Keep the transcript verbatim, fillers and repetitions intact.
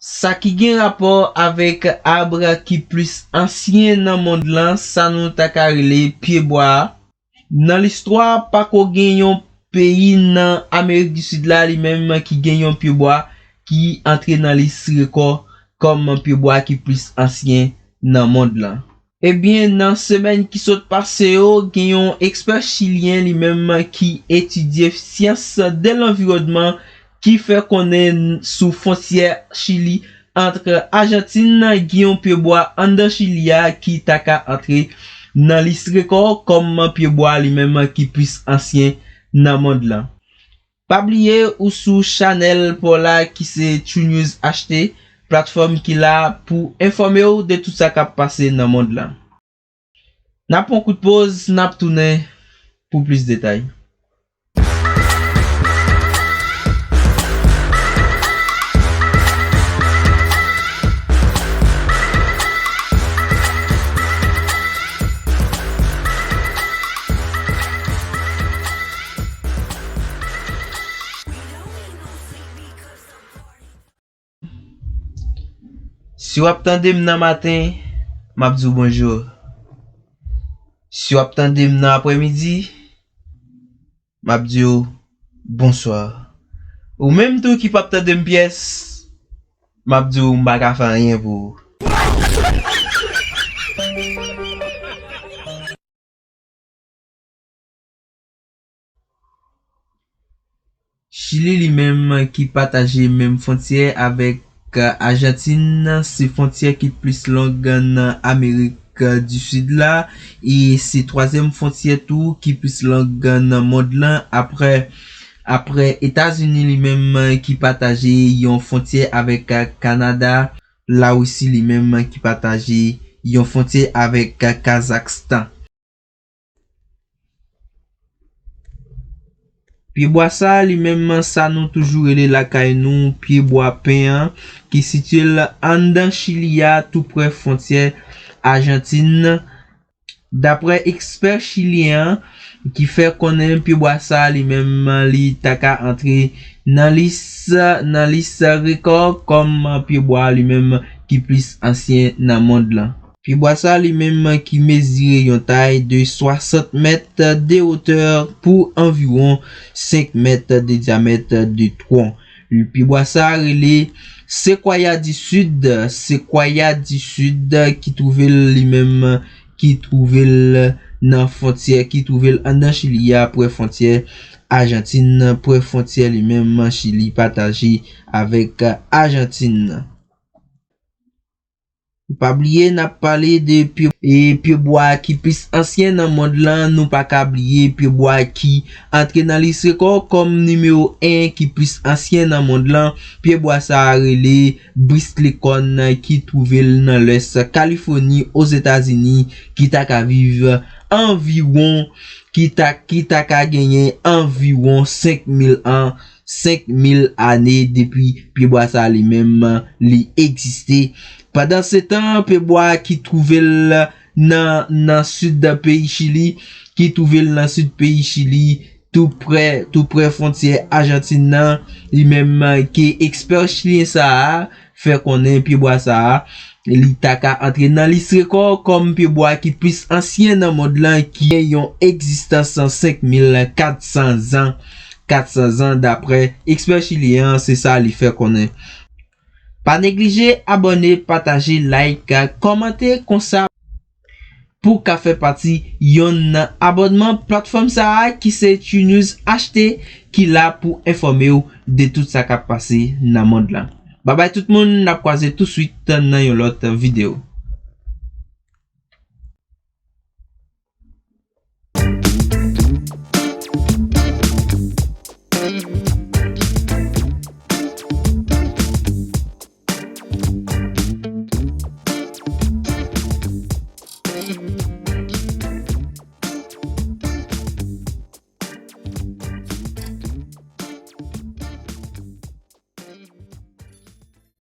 Sa ki gen rapò avèk ab ki plis ansyen nan mond lan, sa nou ta ka rele pyebwa a. Nan listwa, pako gen yon peyi nan Amerik di Sid la, li menm ki gen yon pyebwa ki antre nan lis rekò kòm pyebwa ki plis ansyen nan mond lan. Ebyen, nan semèn ki sot pase yo, gen yon ekspè chilyen li menm ki etidye syans de lanviwònman ki fè konnen sou fwontyè Chili ant Ajantin, gen yon pyebwa anndan Chili a ki ta ka antre nan lis rekò kòm pyebwa li menm ki plis ansyen nan mond lan. Pa bliye ou sou chanèl pa w la ki se True News H T, platfòm ki la pou enfòme w de tout sa k ap pase nan mond lan. N ap pran kout poz, n ap tounen pou plis detay. Si w ap tande m nan maten, m ap di w bonjou. Si w ap tande m nan aprèmidi, m ap di w bonswa. Ou menm tou ki p ap tande m pyès, m ap di w m pa ka fè anyen pou ou. Chili li menm ki pataje menm fwontyè avèk Ajantin, se fwontyè ki plis long nan Amerik di Sid la, e se twazyèm fwontyè tou ki plis long nan mond lan, aprè, aprè Etazini li menm ki pataje yon fwontyè avèk Kanada, Larisi li menm ki pataje yon fwontyè avèk Kazakstan. Pyebwa sa a li menm, sa nou toujou rele lakay nou pyebwa pen an, ki sitiye l anndan Chili a, tou prè fwontyè Ajantin. Daprè ekspè chilyen an, ki fè konnen pyebwa sa a li menm, li ta ka antre nan lis, nan lis rekò kòm pyebwa li menm ki plis ansyen nan mond lan. Pyebwa sa li menm ki mezire yon tay de swasant mèt de wotè pou anviwon senk mèt de dyamèt de twon. Pyebwa sa rele Sequoia du Sud, Sequoia du Sud ki twouve l li menm, ki twouve l nan fwontyè, ki twouve l anndan Chili a, prè fwontyè Ajantin, prè fwontyè li menm Chili pataje avèk Ajantin. Pa bliye, n ap pale de pye, e pyebwa ki plis ansyen nan mond lan. Nou pa ka bliye pyebwa ki antre nan lis rekò kòm nimewo en ki plis ansyen nan mond lan. Pyebwa sa a rele Bristlecone, ki twouve l nan lès Kalifòni, Ozetazini, ki ta ka viv anviwon, ki ta, ki ta ka genyen anviwon senk mil an, senk mil ane depi pyebwa sa a li menm li egziste. Pandansetan, pyebwa ki twouve l nan, nan sid peyi Chili, ki twouve l nan sid peyi Chili, tou prè, tou prè fwontyè Ajantin nan, li menm ke ekspè chilyen sa a fè konnen pyebwa sa a, li ta ka antre nan lis rekò kòm pyebwa ki plis ansyen nan mond lan, ki gen yon egzistans senk mil kat san zan, kat san zan, daprè ekspè chilyen an, se sa li fè konnen. Pa neglije abòne, pataje, like, kòmante, konsa pou w ka fè pati yonn nan abònman platfòm sa a ki se True News H T, ki la pou enfòme w de tout sa k ap pase nan mond lan. Babay tout moun, n ap kwaze touswit nan yon lòt videyo.